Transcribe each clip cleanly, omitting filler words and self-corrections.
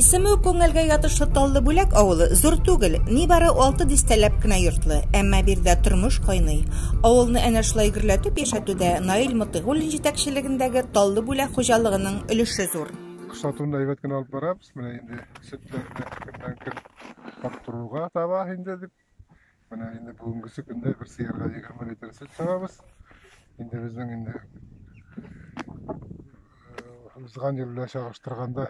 Исеме үк күңелгә ятышлы Таллы Бүләк авылы зур түгел, нибары алты дистәләп кенә йортлы, әмма биредә тормыш кайный. Авылны әнә шулай гөрләтеп яшәтүдә Наил Мотыйгуллин җитәкчелегендәге Таллы Бүләк хуҗалыгының өлеше зур. Кыш сатуын да әйбәт кенә алып барабыз. Менә инде сөтләрне көннән-көн арттыруга таба инде дип. Менә инде бүгенгесе көндә бер сыерга 20 литр сөт савабыз. Инде безнең инде узган ел белән чагыштырганда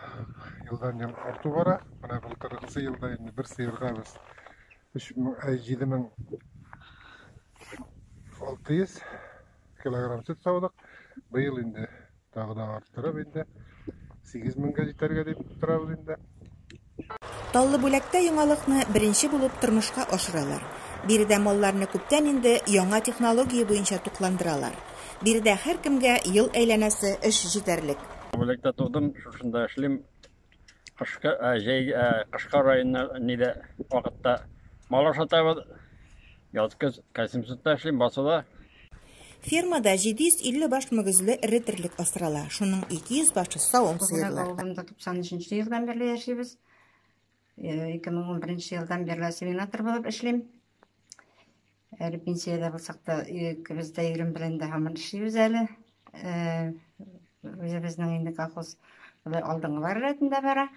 елдан-ел арту бара. Менә былтыргысы елда инде бер сыерга без 7600 килограмм сөт саудык. Быел инде тагы да арттырып инде 8000гә җитәргә дип торабыз инде. Таллы Бүләктә яңалыкны беренче булып тормышка ашыралар. Биредә малларны күптән инде яңа технология буенча тукландыралар. Биредә һәркемгә ел әйләнәсе эш җитәрлек. Бүләктә тудым, шушында эшлим. Кышкы, җәй, кышка районына нидә вакытта мал ашатабыз. Яз көз костюмсызда эшлим, басуда. Фермада 750 баш мөгезле эре терлек асрала, шуның 200 башы савым Бүләк сыерлар. авылында 93 елдан бирле яшибез. 2011 елдан бирле осеменатор булып эшлим. Әле пенсиядә булсак та, икебез дә ирем белән дә һаман эшлибез әле. Үзебезнең инде колхоз алдынгылар рәтендә бара.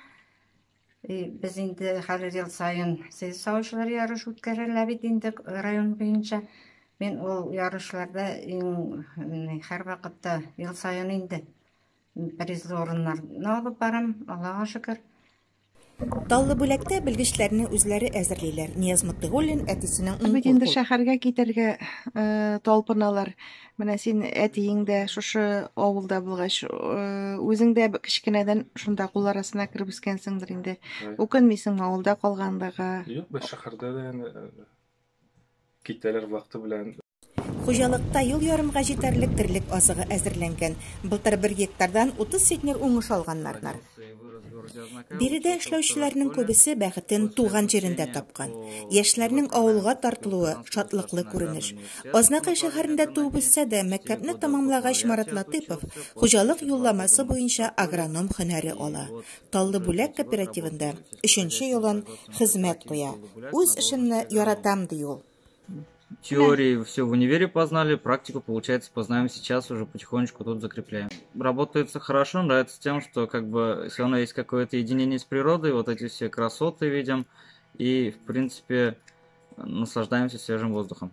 Без инде хәзер ел саен сыер савучылар ярыш үткәрелә бит инде район буенча. Мин ул ярышларда иң һәрвакытта ел саен инде призлы урыннарны алып барам, Аллага шөкер. Таллы Бүләктә белгечләрне үзләре әзерлиләр. Нияз Мотыйгуллин әтисенең уң Бит кул инде шәһәргә китәргә талпыналар. Менә син әтиең дә шушы авылда булгач, үзең дә кечкенәдән шунда кул арасына кереп үскәнсеңдер инде. Үкенмисеңме авылда калганлыгы? Юк, без шәһәрдә дә инде китәләр вакыты белән. Хуҗалыкта ел ярымга җитәрлек терлек азыгы әзерләнгән. Былтыр бер гектардан 30 центнер уңыш алганнар. Биредә эшләүчеләрнең күбесе бәхетен туган җирендә тапкан. Яшьләрнең авылга тартылуы шатлыклы күренеш. Азнакай шәһәрендә туып үссә дә, мәктәпне тәмамлагач Марат Латыпов хуҗалык юлламасы буенча агроном һөнәре ала. Таллы Бүләк кооперативында өченче елын хезмәт куя. Үз эшемне яратам, ди ул. Теории все в универе познали, практику, получается, познаем сейчас, уже потихонечку тут закрепляем. Работается хорошо, нравится тем, что как бы все равно есть какое-то единение с природой, вот эти все красоты видим и, в принципе, наслаждаемся свежим воздухом.